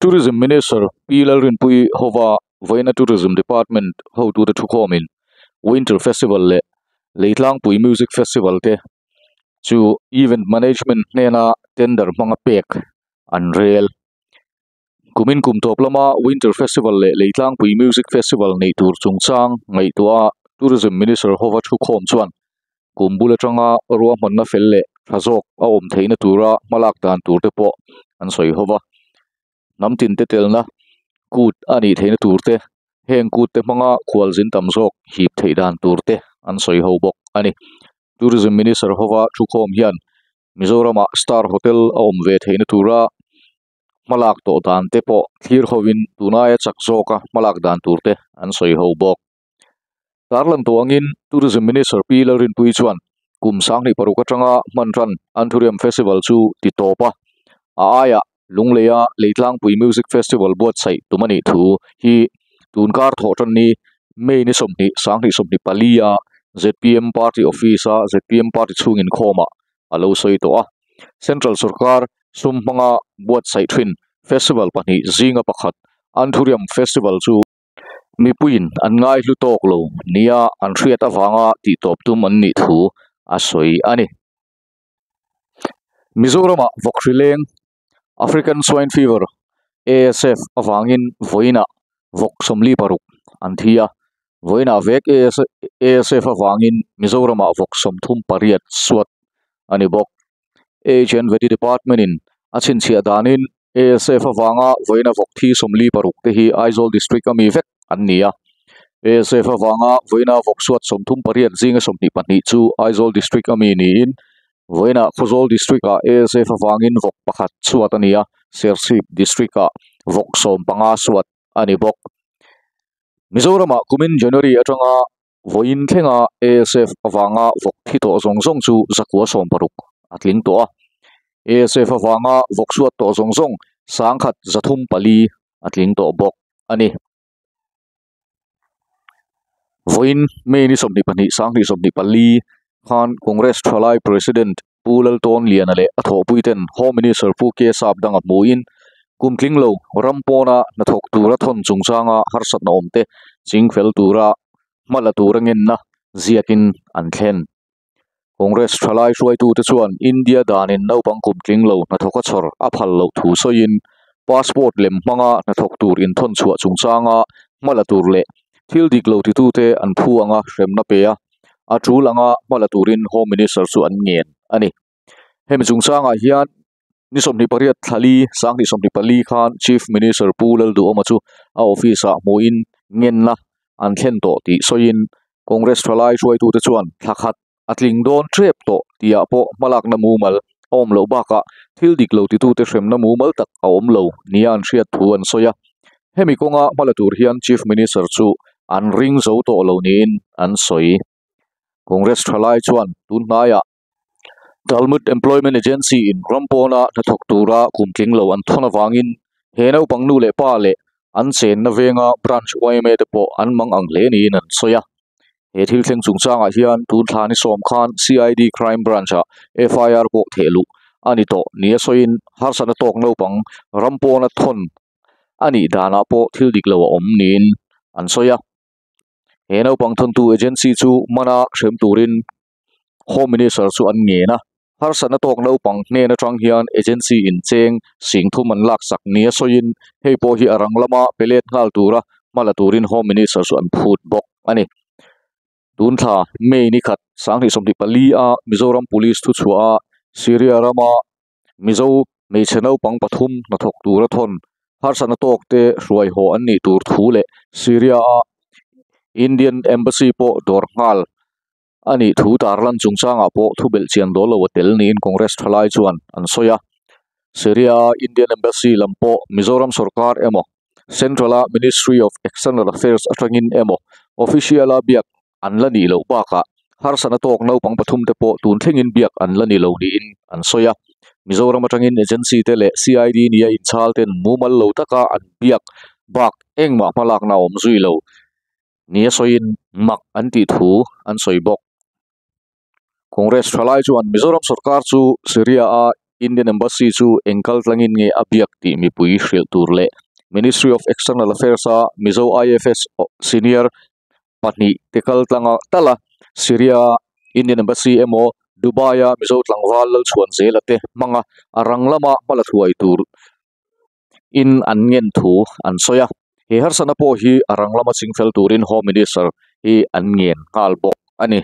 Tourism Minister Pi Lalrinpuii hova vawiina Tourism Department hotute thukhawmin Winter Festival leh Leitlangpui Music Festival te chu Event Management hnena tender hmanga pek an rel. Kumin kum tawp lama Winter Festival leh Leitlangpui Music Festival neih tur chungchang ngaihtuah a Tourism Minister hova thukhawm chuan kum bul atanga ruahmanna fel leh tha zawk a awm theihna tura hmalak dan tur te pawh an sawi ho va. Hnam tin te telna kut a nih theihna tur te, heng kut te hmanga khualzin tam zawk hip theih dan tur te an sawi ho bawk a ni. Tourism Minister hova thukhawm hian Mizoramah Star Hotel a awm ve theihna tura hmalak tawh dan te pawh thlir hovin tunaia chak zawka hmalak dan tur te an sawi ho bawk. Tarlan tawh angin Tourism Minister Pi Lalrinpuii chuan kum 2006 atanga hman ran Anthurium Festival chu ti tawp a, a aiah Lungleia Leitlangpui Music Festival buatsaih tum a nih thu hi tunkar thawh tan ni May ni 20, 2024 a zpm Party Office a zpm Party chhung inkhawmah a lo sawi tawh a. Central sorkar sum hmanga buatsaih thin festival pahnih zinga pakhat Anthurium Festival chu Mipuiin an ngaihlu tawk lo nia an hriat avanga tihtawp tum an nih thu a sawi a ni. Mizoramah vawk hri leng African Swine Fever, ASF, avangin vawiinah vawk 46 an thi a, vawiinah vek ASF avangin Mizoramah vawk 38 suat a ni bawk. AHN Vety Department-in a chhinchhiah danin ASF avanga vawiina vawk thi 46 te hi Aizawl District a mi vek an ni a. ASF avanga vawiina vawk suat 38 zinga 22 chu Aizawl District a mi niin vawiinah Khawzawl District-ah ASF avangin vawk pakhat suat a ni a, Serchhip District-ah vawk 15 suat a ni bawk. Mizoramah kumin January atanga Vawiin thlenga ASF avanga vawk thi tawh zawng zawng chu 160 a tling tawh a. ASF avanga vawk suat tawh zawng zawng 1,304 a tling tawh bawk a ni. Vawiin May ni 22, 2024 khan Congress Thalai President Pu Laltawn Liana leh a thawhpuiten Home Minister Pu K Sap danga hmuhin kum tling lo ram pawna hnathawk tura thawn chungchanga harsatna awmte chingfel tura hma la tura ngenna ziakin an thlen. Congress thalai hruaitute chuan India danin naupang kum tling lo hnathawka chhawr a phal loh thu sawiin passport lem hmanga hnathawk tur inthawn chhuah chungchanga hma la tur leh thil dik lo titute an phu anga hremna pe a, a tul anga hma la turin Home Minister chu an ngen a ni. Hemi chungchangah hian ni 28 thlali 2024 khan Chief Minister Pu Lalduhawma chu a office-ah hmuhin ngenna an thlen tawh tih sawiin Congress thalai hruaitute chuan thla khat a tling dawn tep tawh tihah pawh hmalakna mumal a awm loh bakah thil dik lo titute hremna mumal tak a awm lo nia an hriat thu an sawi a. Hemi kawnga hma la tur hian Chief Minister chu an ring zo tawh lo niin an sawi. Congress thalai chuan tun hnaiah Talmud Employment Agency in ram pawna hnathawk tura kum tling lo an thawn avangin he naupang nu leh pa leh an chenna venga branch yma te pawh an mang ang hle niin an sawi a. He thil thleng chungchangah hian tun thla ni sawm khan CID Crime Branch-ah FIR pawh theh luh a ni tawh nia sawiin harsatna tawk naupang ram pawna thawn a nih danah pawh thil dik lo a awm niin an sawi a. He naupang thawntu agency chu mana hrem turin Home Minister chu an ngen a. Harsatna tawk naupang hnen atang hian agency in cheng sing thum an laksak nia sawiin hei pawh hi a rang lama pe let nghal tura hma la turin Home Minister chu an phut bawk a ni. Tun thla May ni khat 2024 a Mizoram Police thuchhuah a Syria rama Mizo hmeichhe naupang pathum hnathawk tura thawn harsatna tawk te hruai haw an nih tur thu leh Syria a Indian Embassy pawh dawr nghal a nih thu tarlan chungchangah pawh thu belh chian dawl lo a tel niin Congress thalai chuan an sawi a. Syria a Indian Embassy lam pawh Mizoram sorkar emaw Central a Ministry of External Affairs atangin emaw official a biak an la nih loh bakah harsatna tawk naupang pathum te pawh tun thlengin biak an la ni lo niin an sawi a. Mizoram atangin agency te leh CID nia inchhal ten mumal lo taka an biak bak engmah hmalakna a awm zui lo nia sawiin mak an tih thu an sawi bawk. Congress thalai chuan Mizoram sorkar chu Syria a Indian Embassy chu eng kal tlangin nge a biak tih mipui hrilh tur leh Ministry of External Affairs a Mizo IFS senior pahnih te kal tlanga tala Syria Indian Embassy emaw Dubai a Mizo tlangval Lalchhuanzela te hmanga a rang lama hmala thuai tur in an ngen thu an sawi a. He harsatna pawh hi a rang lama chingfel turin Home Minister hi an ngen nghal bawk a ni.